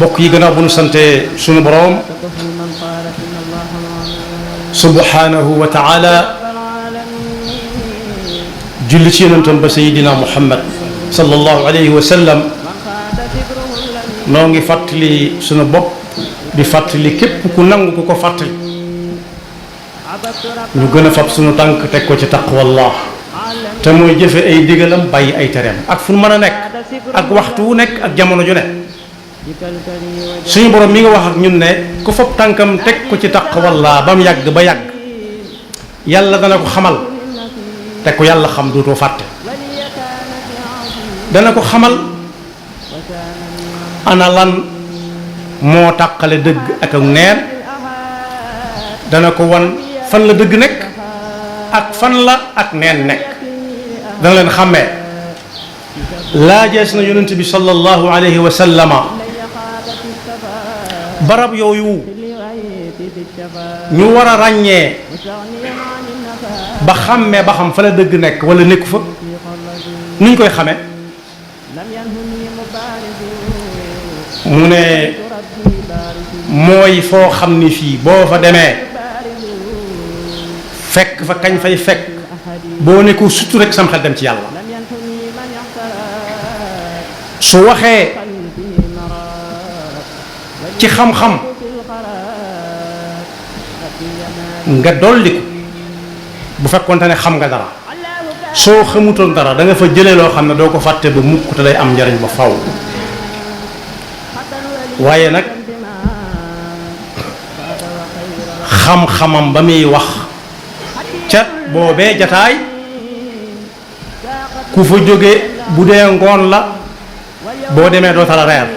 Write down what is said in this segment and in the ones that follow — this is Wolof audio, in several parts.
bokk yi gannaaw bu nu sante sunu boroom subhanahu wa taala julli ci yonentam ba sayidina muhammad sallallahu alayhi wa sallam noo ngi fàttali sunu bopp di fàttali képp ku nangu ku ko fàttali ñu gën a fab sunu tànk teg ko ci taqwallah te mooy jëfe ay digalam bàyyi ay tereem ak fu nu mën a nekk ak waxtu wu nekk ak jamono ju nekk suñu borom mi nga wax ak ñun ne ku fab tànkam teg ko ci taqwallah ba mu yàgg ba yàgg yàlla dana ko xamal te ku yàlla xam dootoo fàtte dana ko xamal ana lan moo tàqale dëgg ak neen dana ko wan fan la dëgg nekk ak fan la ak neen nekk dana leen xàmmee laajees na yonent bi sallallahu alayhi wa sallama barab yooyu ñu war a ràññee ba xàmmee ba xam fa la dëgg nekk wala nekku fa nuñ koy xamee mu ne mooy foo xam ni fii boo fa demee fekk fa kañ fay fekk boo ne ko sutu rek sam xel dem ci yàlla su waxee ci xam-xam nga dolli ko bu fekkoonte ne xam nga dara soo xamutoon dara da nga fa jëlee loo xam ne doo ko fàtte ba mukk te day am njariñ ba faw waaye nag xam-xamam ba muy wax ca boobee jataay ku fa jóge bu dee ngoon la boo demee doo tala reer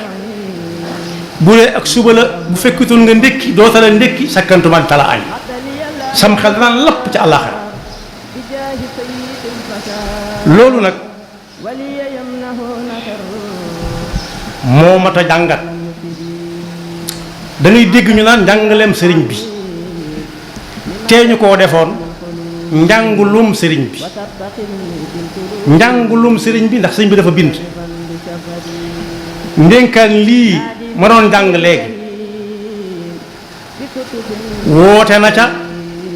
bu dee ak suba la bu fekkutoon nga ndékki doo tala ndékki sakkantuma tala añ sam xel danaan lapp ca àllaaxira loolu nag moo mat a jàngat da ngay dégg ñu naan njàngaleem sëriñ bi tee ñu koo defoon njàngulum sëriñ bi njàngulum sëriñ bi ndax sëriñ bi dafa bind ndénkaan lii ma doon jàng léegi woote na ca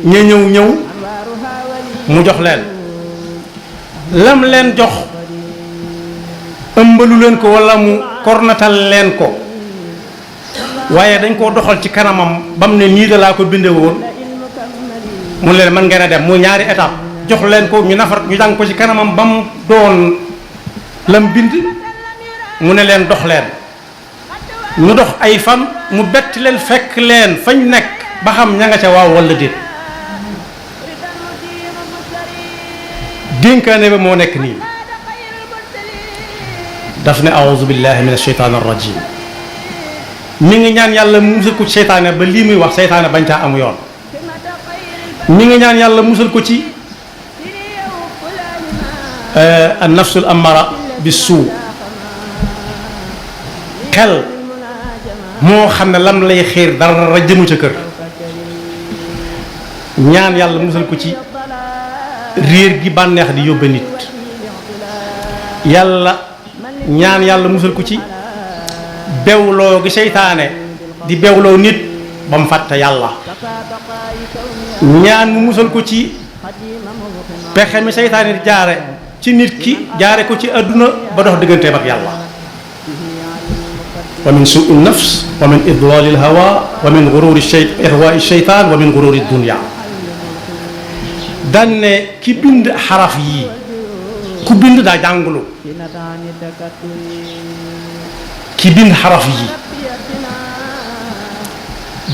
ña ñëw mu jox leen lam leen jox ëmbalu leen ko walla mu kornatal leen ko waaye dañ koo doxal ci kanamam ba mu ne nii da laa ko binde woon mu leen mën ngeen a dem muy ñaari étape jox leen ko ñu nafar ñu jàng ko ci kanamam ba mu doon lam bind mu ne leen dox leen ñu dox ay fan mu bett leen fekk leen fañ nekk ba xam ña nga ca waaw walla déet dénkaane ba moo nekk nii daf ne a'uuzu billahi min asheytaan arrajim mi ngi ñaan yàlla musal ko ci seytaane ba lii muy wax seytaane bañ caa amu yoon mi ngi ñaan yàlla musal ko ci an nafsul amara bis suu xel moo xam ne lam lay xiir dara jëmu ca kër ñaan yàlla musal ko ci réer gi bànneex di yóbbe nit yàlla ñaan yàlla musal ko ci bewloo gi seytaane di bewloo nit ba mu fàtte yàlla ñaan mu musal ko ci pexe mi seytaane di jaare ci nit ki jaare ko ci àdduna ba dox digganteem ak yàlla wa min suui nafs wa min idlali lhawa wa min gururi ihwai sheytan wa min gururi dunia daan ne ki bind xaraf yii ku bind daa jàngulu ki bind xaraf yi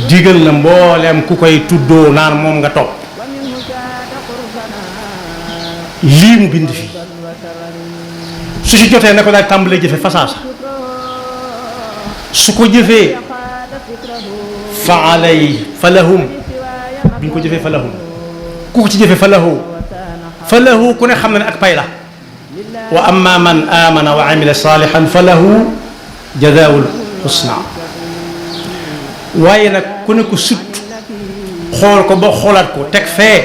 digal na mbooleem ku koy tuddoo naan moom nga topp lii mu bind fii su ci jotee ne ko daal tàmbalee jëfe fasaasa su ko jëfee fa alay fa lahum bi ñu ko jëfee fa lahum ku ko ci jëfee fa lahu ku ne xam na ne ak pay la wa amma man amana wa amila salihan fa lahu jazaawul husna waaye nag ku ne ko sut xool ko ba xoolaat ko teg fee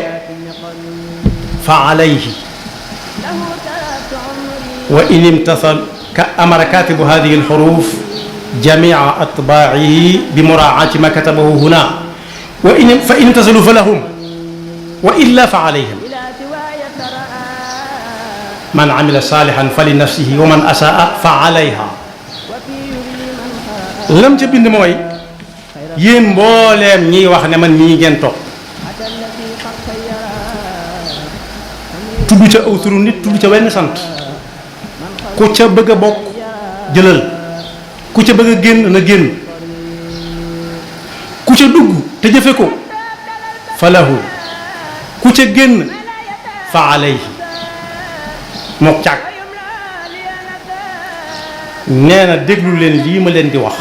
fa alayhi wa in imtasal ka amara katibu hadihi alxuruf jamia atbaa'ihi bi muraa'ati ma katabahu huna wa in fa in imtasalu fa lahum wa illa fa alayhim man amila salihan fa li nafsihi wa man asaa fa alayha lam ca bind mooy yéen mbooleem ñiy wax ne man mii ngeen topp tudd ca aw turu nit tudd ca wenn sant ku ca bëgg a bokk jëlal ku ca bëgg a génn na génn ku ca dugg te jëfe ko fa lahu ku ca génn fa alayhi mook càgg nee na déglu leen lii ma leen di wax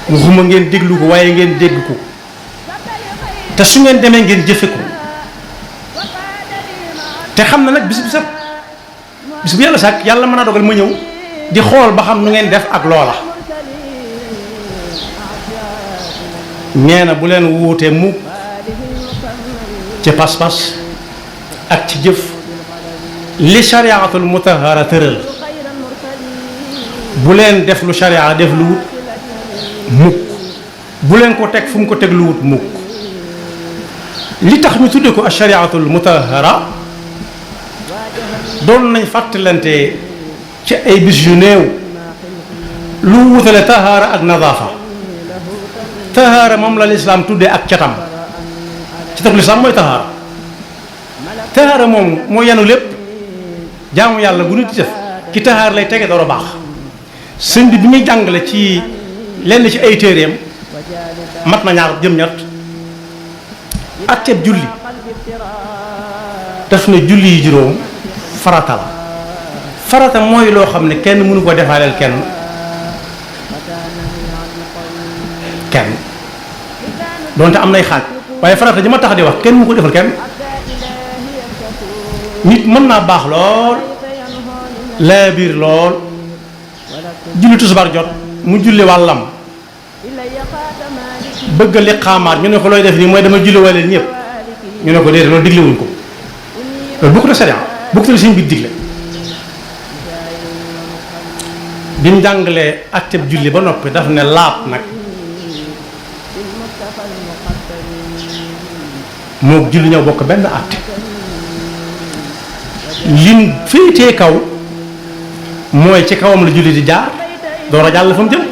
waxuma ngeen déglu ko waaye ngeen dégg ko te su ngeen demee ngeen jëfe ko te xam na nag bis bu yàlla sàkk yàlla mën a dogal ma ñëw di xool ba xam nu ngeen def ak loola nee na bu leen wuutee mukk ci pas-pas ak ci jëf li shariatul mutahara tëral bu leen def lu sharia def lu wut mukk bu leen ko teg fu mu ko teg lu wut mukk li tax ñu tudde ko ashariatul mutahara doon nañ fàttalante ci ay bis yu néew lu wutale tahaara ak nadaafa tahaara moom la lislaam tuddee ak catam catam lislaam mooy tahaara moom moo yanu lépp jaamu yàlla bu nit di def ki tahaar lay tege door a baax sëñ bi muy jàngale ci lenn ci ay téeréem mat na ñaar jëm ñett atteeb julli daf ne julli yi juróom farata la farata mooy loo xam ne kenn mënu ko defaaleel kenn donte am nay xaaj waaye farata ji ma tax di wax kenn mu ko defal kenn nit mën naa baax lool laa biir lool julli tisbaar jot mu julli wàllam bëgg li xaamaat ñu ne ko looy def nii mooy dama julli wàll ñëpp ñu ne ko déedéet loolu diglewuñ ko loolu bokkut a sariya bokkut a seen biir digle bi mu jàngalee atteb julli ba noppi daf ne laab nag moo julli ñëw bokk benn atte lim féetee kaw mooy ci kawam la julli di jaar door a jàll fa mu jëm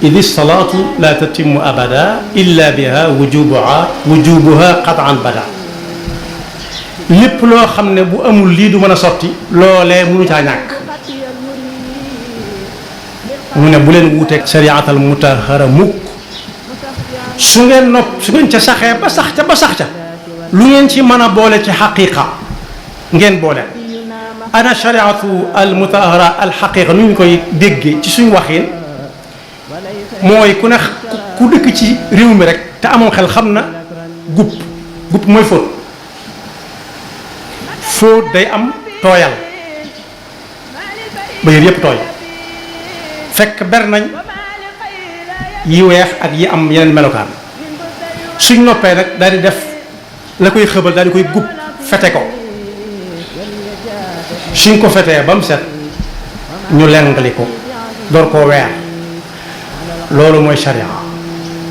idi salaatu la tatimu abada illa biha wujubuha qatan bada lépp loo xam ne bu amul lii du mën a sotti loolee mënu caa ñàkk mu ne bu leen wuuteeg shariatal mutahara mukk su ngeen ca saxee ba sax ca lu ngeen ci mën a boole ci xaqiqa ngeen boole ana shariatu al mutahara al xaqiqa nu ñu koy déggee ci suñu waxin mooy ku ne ku dëkk ci réew mi rek te amoon xel xam na gupp mooy fóot day am tooyal ba yër yëpp tooy fekk ber nañ yi weex ak yi am yeneen melokaan suñ noppee nag daal di def la koy xëbal daal di koy gupp fete ko suñ ko fetee ba mu set ñu lengali ko door koo weer loolu mooy sharia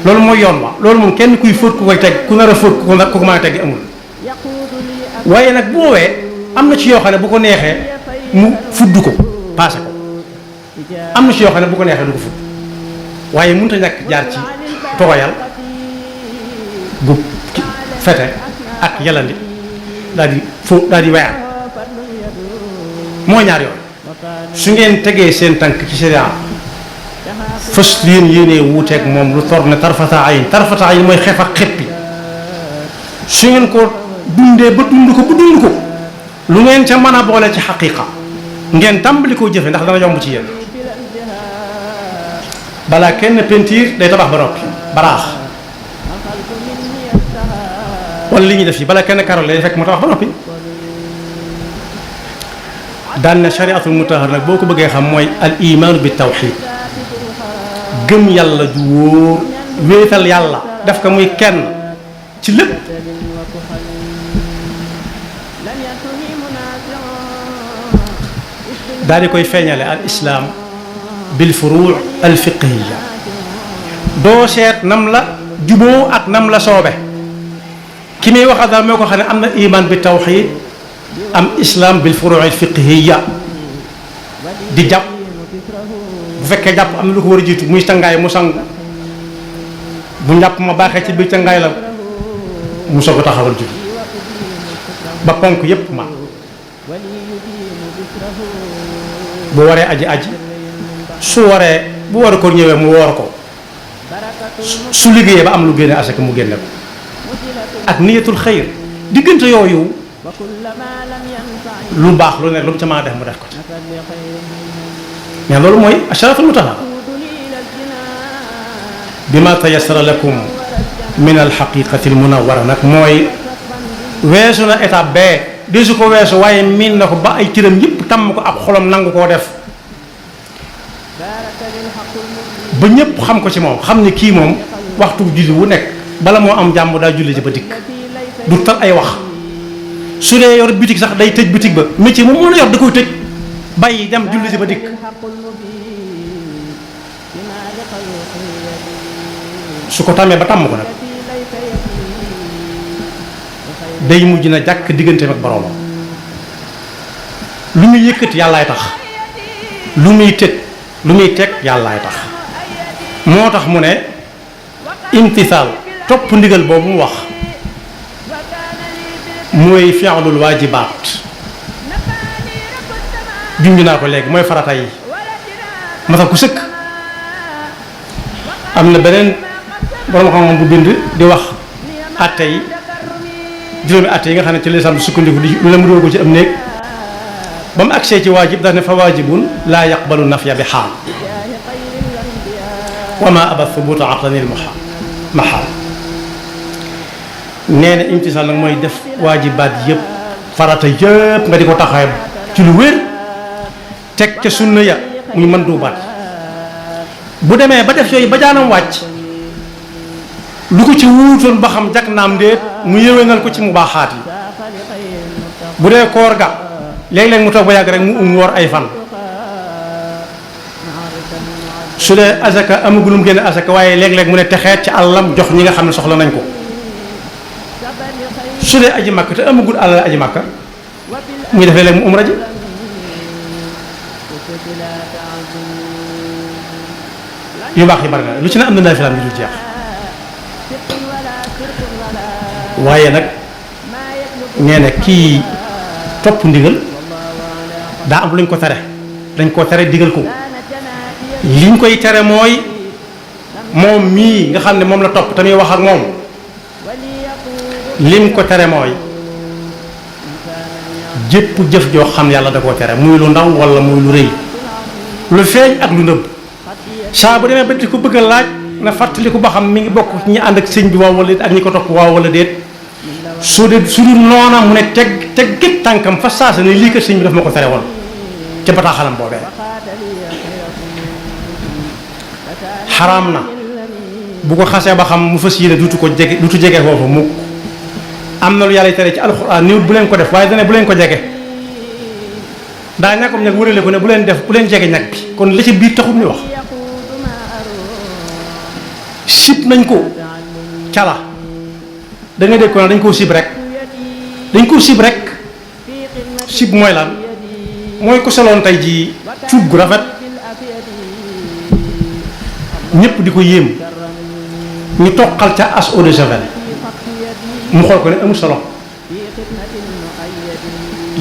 loolu mooy yoon wa loolu moom kenn kuy fóot ku koy teg ku nar a fóot ku ko mën a teg amul waaye nag bu woowee am na ci yoo xam ne bu ko neexee mu fudd ko paase ko am na ci yoo xam ne bu ko neexee du ko fudd waaye mënut a ñàkk jaar ci tooyal gub fete ak yalandi daal di weer moo ñaar yoon su ngeen tegee seen tànk ci sharia fës yéenee wuuteeg moom lu tor ne tarfata ayin mooy xef ak xeppi su ngeen ko dundee ba dund ko lu ngeen ca mën a boole ci xaqiqa ngeen tàmbali koo jëfe ndax dana yomb ci yéen balaa kenn pentiir day tabax ba noppi baraax wala li ñuy def yi balaa kenn karole day fekk mu tabax ba noppi daan na shariatul mutahhar nag boo ko bëggee xam mooy al imaanu bi tawxid gëm yàlla ju wóor wéetal yàlla def ko muy kenn ci lépp daal di koy feeñale al islaam bil furuu al fiqhiya doo seet nam la juboo ak nam la soobe ki muy wax daal moo ko xam ne am na iman bi tawxid am islam bil furuu al fiqhiya di jàpp bu fekkee jàpp am na lu ko war a jiitu muy cangaay mu sang bu njàpp ma baaxee ci biir cangaay la mu soog a taxawal julli ba ponk yépp ma bu waree aji su waree bu war a ko ñëwee mu woor ko su liggéeyee ba am lu génne asaka mu génne ko ak niyatul xayr diggante yooyu lu baax lu ne lu mu ca maa def mu def ko mais loolu mooy asharatul mutaha bima tayassara lakum min alxaqiqati almunawwara nag mooy weesu na étape bee di su ko weesu waaye miin na ko ba ay cëram yëpp tàmm ko ab xolam nangu koo def ba ñëpp xam ko ci moom xam ne kii moom waxtu julli wu nekk bala moo am jàmm daa julli ji ba dikk du tal ay wax su dee yor bitig sax day tëj bitig ba métier moom mën a yor da koy tëj bàyyi dem julli ji ba dikk su ko tàmmee ba tàmm ko nag day mujj na jàkk digganteem ak boroomam lu muy yëkkati yàllaay tax lu muy teg yàllaay tax moo tax mu ne imtisaal topp ndigal boobu mu wax mooy fi'lul waajibaat junj naa ko léegi mooy farata yi masal ku sëkk am na beneen borom xam-xam bu bind di wax atte yi juróomi atte yi nga xam ne ci lislaam sukkandiku di lu ne mu dóor ko ci am néeg ba mu agsee ci waajib daf ne fa waajibun laa yaqbalu nafya bi xaal wa ma aba thubuta aqlanil maxaal nee na imtisaal nag mooy def waajibaat yëpp farata yëpp nga di ko taxawee ci lu wér teg ca sunna ya muy mën duubaat bu demee ba def yooyu ba jaanam wàcc lu ko ci wuutoon ba xam jag naam ndéet mu yéwénal ko ci mu baaxaat yi bu dee koor ga léeg-léeg mu toog ba yàgg rek mu woor ay fan su dee asaka amagulum génne asaka waaye léeg-léeg mu ne texeet ci àllam jox ñi nga xam ne soxla nañ ko su dee aji makka te amagul àll aji makka muy def léeg-léeg mu umra ji yu baax yi bari na lu ci ne am na naafilaam yu dul jeex waaye nag nee na kii topp ndigal daa am luñ ko tere dañ koo tere digal ko liñ koy tere mooy moom mii nga xam ne moom la topp tamit wax ak moom lim ko tere mooy jëpp jëf joo xam yàlla da koo tere muy lu ndaw wala muy lu rëy lu feeñ ak lu nëbb saa bu demee ba di ko bëgg a laaj na fàttaliku ba xam mi ngi bokk ñi ànd ak sëñ bi waaw wala déet ak ñi ko topp waaw wala déet su dee su dul noona mu ne teg gét tànkam fa saasa ne lii kat sëñ bi daf ma ko tere woon ca bataaxalam boobee xaraam na bu ko xasee ba xam mu fas yéene dutu jege foofu mu am na lu yàlla tere ci alxuraan néew bu leen ko def waaye dane bu leen ko jege daa ñàkkom ñag wërale ko ne bu leen jege ñag bi kon la ci biir taxul ni wax sib nañ ko cala da nga dégg ko dañ koo sib rek sib mooy lan mooy ko soloon tey ji cuub gu rafet ñëpp di ko yéem ñu toqal ca as eau de javel mu xool ko ne amul solo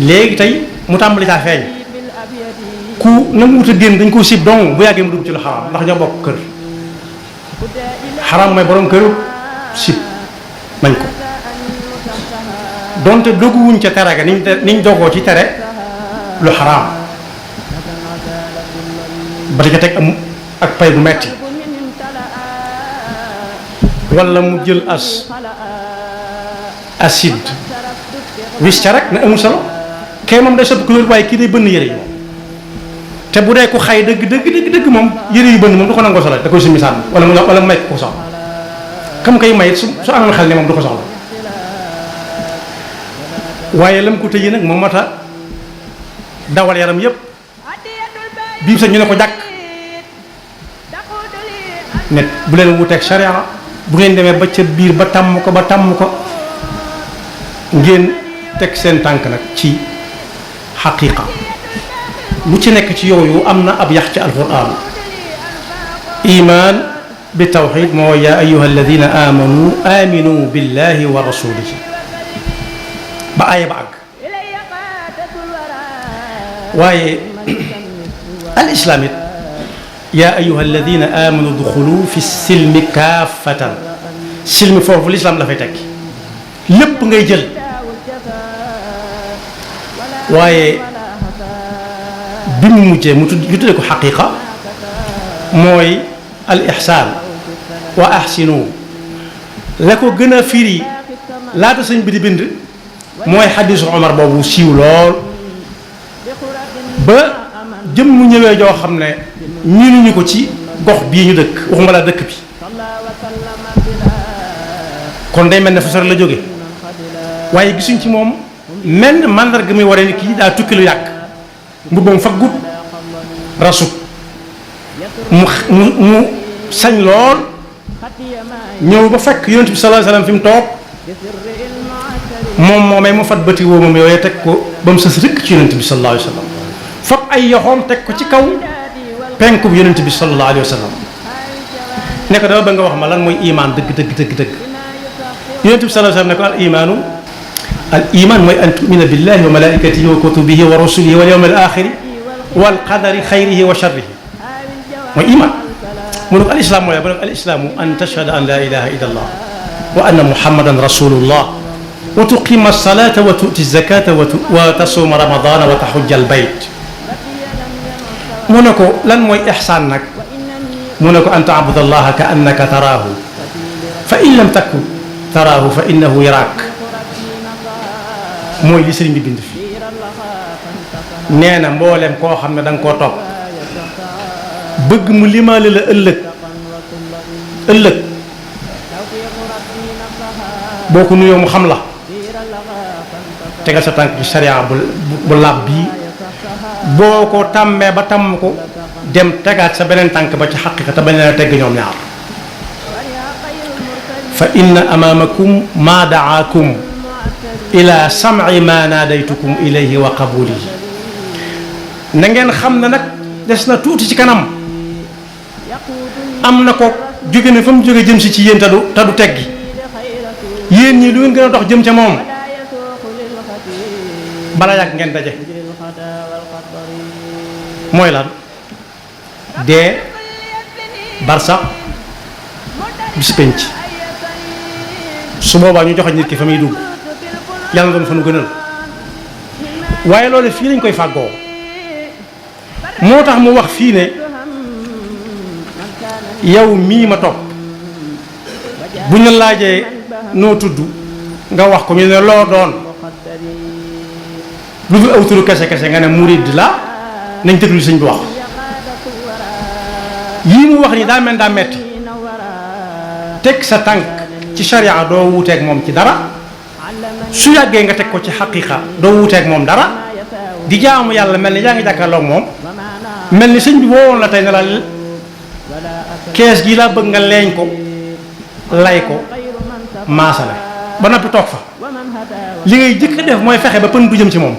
léegi tey mu tàmbali caa feeñ ku nangu wut a génn dañ koo sib dong bu yàggee mu dugg ci lu xaraam ndax ñoo bokk kër xaraam mooy borom këru sib nañ ko donte doguwuñ ca tere ga niñ dogoo ci tere lu xaraam ba di ca teg am ak pay bu metti wala mu jël acide wis ca rek ne amul solo kay moom day soppi couleur waaye kii day bënn yëre yi moom te bu dee ku xay dëgg moom yëre yu bënn moom du ko nangoo solo da koy summi sànni wala mu may ko soxla kam koy may su amoon xel ne moom du ko soxla waaye lam ko tëjee nag moom mat a dawal yaram yépp bii sax ñu ne ko jàkk ne bu leen wuteeg sharia bu ngeen demee ba ca biir ba tàmm ko ngeen teg seen tànk nag ci xaqiiqa lu ci nekk ci yooyu am na ab yax ci alquran iman bi tawxid moo yaa ayuha alladina amanu aminu billahi wa rasulihi ba aaya ba àgg waaye al islam it yaa ayuha alladina amanu duxulu fi silmi kaafatan silmi foofu l'islam la fay tekki lépp ngay jël waaye bi mu mujjee mu tuddee ko xaqiqa mooy al ihsaan wa ahsinu la ko gën a firi laata sëñ bi di bind mooy xadisu Omar boobu siiw lool ba jëm mu ñëwee joo xam ne ñiinuñu ko ci gox bii ñu dëkk waxuma la dëkk bi kon day mel ne fa sore la jóge waaye gisuñ ci moom menn màndarga muy waree ni kii daa tukki lu yàgg mbubbam faggut rasut mu sañ lool ñëw ba fekk yonent bi sallallahu alayhi wasallam fi mu toog moom moomee mu fat bëti woo moom yooyu teg ko ba mu sës rëkk ci yonent bi sallallahu alayhi wasallam fab ay yoxoom teg ko ci kaw penku bi yonent bi sallallahu alayhi wasallam ne ko dama ba nga wax ma lan mooy imaan dëgg yonent bi sallallahu alayhi wasallam ne ko al iman mooy an tumina billahi wa malaikatihi wa kutubihi wa rusulihi wal yawmil axiri wal qadari xayrihi wa sharrihi mooy iman mu ne ko al islam mooy al islaamu an tashhada an la ilaha illa allah wa anna muhammadan rasulullah wa tuqima salata wa tuti zakata wa tasuma ramadana wa taxujja al bayt mu ne ko lan mooy ixsaan nag mu ne ko an taabuda allaha ka annaka taraahu fa in lam takun taraahu fa innahu yaraak mooy li sëriñ bi bind fi nee na mboolem koo xam ne da nga koo topp bëgg mu limaale la ëllëg boo ko nuyoo mu xam la tegal sa tànk ci sariya bu laab bii boo ko tàmmee ba tàmm ko dem tegaat sa beneen tànk ba ci xaqiqa te beneen a tegg ñoom ñaar fa inna amaamakum maa daakum ila sam'i ma naadaytukum ilayhi wa qabulihi na ngeen xam ne nag des na tuuti ci kanam am na ko jóge ne fa mu jóge jëm si ci yéen te du teggi yéen ñi lu ngeen gën a dox jëm ca moom bala yàgg ngeen daje mooy lan dee barsax bis penc su boobaa ñu joxe nit ki fa muy dugg yàlla doon fa nu gënal waaye loolu fii lañ koy fàggoo moo tax mu wax fii ne yow mii ma topp bu ñu laajee noo tudd nga wax ko ñu ne loo doon lu dul aw turu kese kese nga ne murid la nañ déglu sëñ bi wax yii mu wax ni daa mel daa metti teg sa tànk ci sharia doo wuuteeg moom ci dara su yàggee nga teg ko ci xaqiqa doo wuuteeg moom dara di jaamu yàlla mel ni yaa ngi jàkkaarloog moom mel ni sëñ bi woowoon la tey ne la kees gi laa bëgg nga leeñ ko lay ko maasale ba noppi toog fa li ngay jëkk def mooy fexe ba pënd du jëm ci moom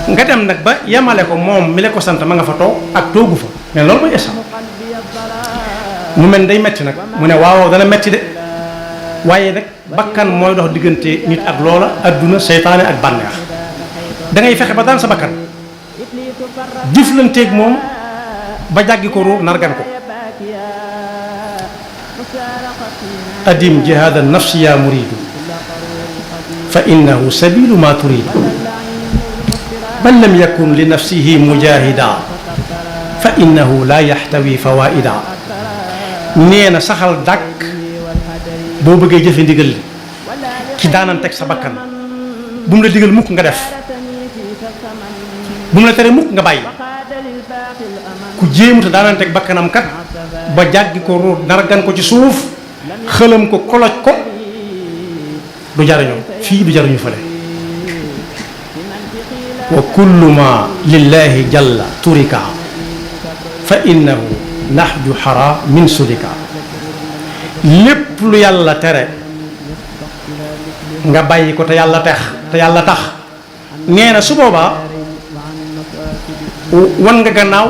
nga dem nag ba yemale ko moom mi la ko sant ma nga fa toog ak toogu fa mais loolu mooy esa mu mel day metti nag mu ne waaw dana metti de waaye nag bakkan mooy dox diggante nit ak loola adduna seytaane ak bànneex da ngay fexe ba daan sa bakkan jëflanteeg moom ba jàggi ko ruux nargan ko adim jihaada nafsi ya muridu fa innahu sabilu ma turidu man lam yakun li nafsihi mujahida fa innahu la yaxtawi fawaida nee na saxal dàkk boo bëggee jëfe ndigal li ci daanan teg sa bakkan bu mu la digal mukk nga def bu mu la tere mukk nga bàyyi ku jéemu te daanan teg bakkanam kat ba jàggi ko ruur nargan ko ci suuf xëlam ko koloj ko du jariñoo fii du jariñu fële wa kullu ma lillahi jalla turika fa innahu nahju xara min sulika lépp lu yàlla tere nga bàyyi ko te yàlla tax nee na su boobaa wan nga gannaaw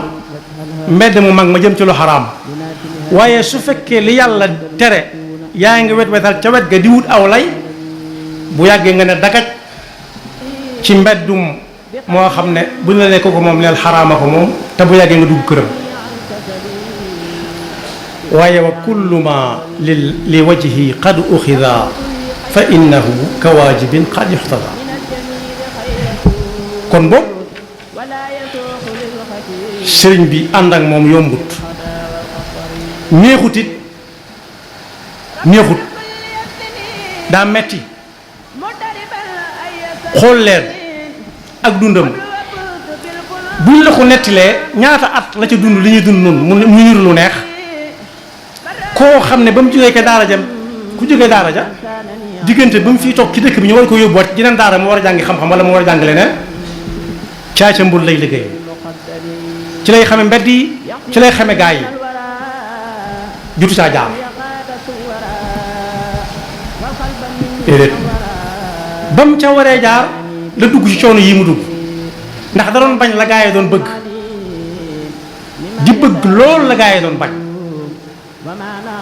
mbedd mu mag ma jëm ci lu xaraam waaye su fekkee li yàlla tere yaa ngi wetal ca wet ga di wut aw lay bu yàggee nga ne dagaj ci mbeddum moo xam ne bu la ne ko moom neel xaraama ko moom te bu yàggee nga dugg këram waaye wa kullu ma li wajhi qad uxida fa innahu ka waajibin qad yuxtada kon boog sëriñ bi ànd ak moom yombut neexut daa metti xool leen ak dundam buñ la ko nettilee ñaata at la ca dund li ñuy dund noonu mu niru lu neex koo xam ne ba mu jógee ke daara ja ku jógee daara ja diggante ba mu fii toog ci dëkk bi ñu war ko yóbbuwaat jeneen daara mu war a jàngi xam-xam wala mu war a jàng leneen caaca mbul lay liggéey ci lay xame mbedd yi ci lay xame gaa yi jutu caa jaar déedéet ba mu ca waree jaar la dugg ci coono yi mu dugg ndax da doon bañ la gaa yi doon bëgg di bëgg loolu la gaa yi doon bañ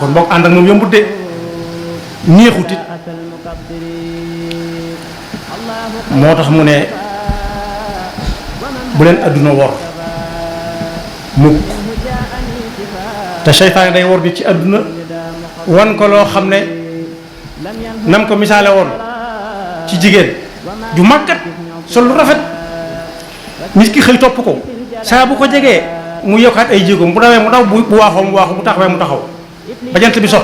kon boog ànd ak moom yombut de neexut it moo tax mu ne bu leen adduna wor mukk te seytaane day wor bi ci adduna wan ko loo xam ne nam ko misaale woon ci jigéen ju màggat sol lu rafet nit ki xëy topp ko saa bu ko jegee mu yokkaat ay jéegoom bu dawee mu daw bu waaxoo mu waaxu bu taxawee mu taxaw ba jant bi so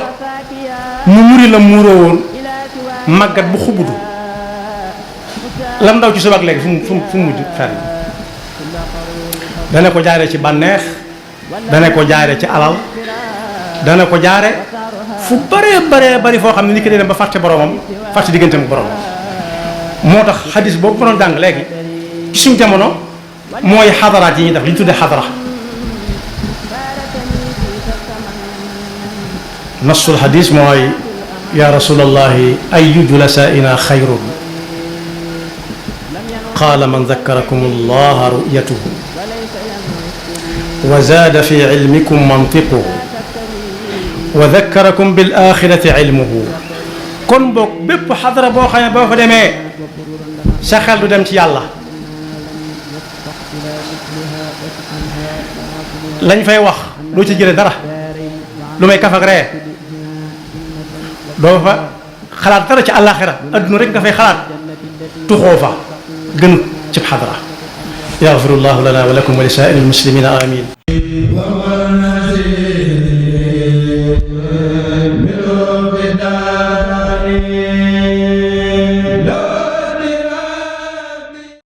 mu muri la muuroo woon màggat bu xubutu lam daw ci suba ak léegi fu mu mujj fenn dana ko jaare ci bànneex dana ko jaare ci alal dana ko jaare fu bëree bëri foo xam ne ni ki dee dem ba fàtte boromam fàtte diggante mu boromam moo tax xadis boobu ko doon jàng léegi ci suñu jamono mooy xadaraat yi ñuy def li ñu tuddee xadara nasul xadis mooy ya rasulallahi ayu julasaina xayrun qaala man zakarakum allaha ru'yatuhu wa zaada fi ilmikum mantiquhu wa zakkarakum bil axirati ilmuhu kon boog bépp xadara boo xam ne boo fa demee sa xel du dem ci yàlla lañ fay wax doo ci jële dara lu may kaf ak ree doo fa xalaat dara ci àllaaxira adduna rek nga fay xalaat tuxoo fa gënut ci xadara yaxfirullahu lana wa lakum wa li saa'iril muslimina amin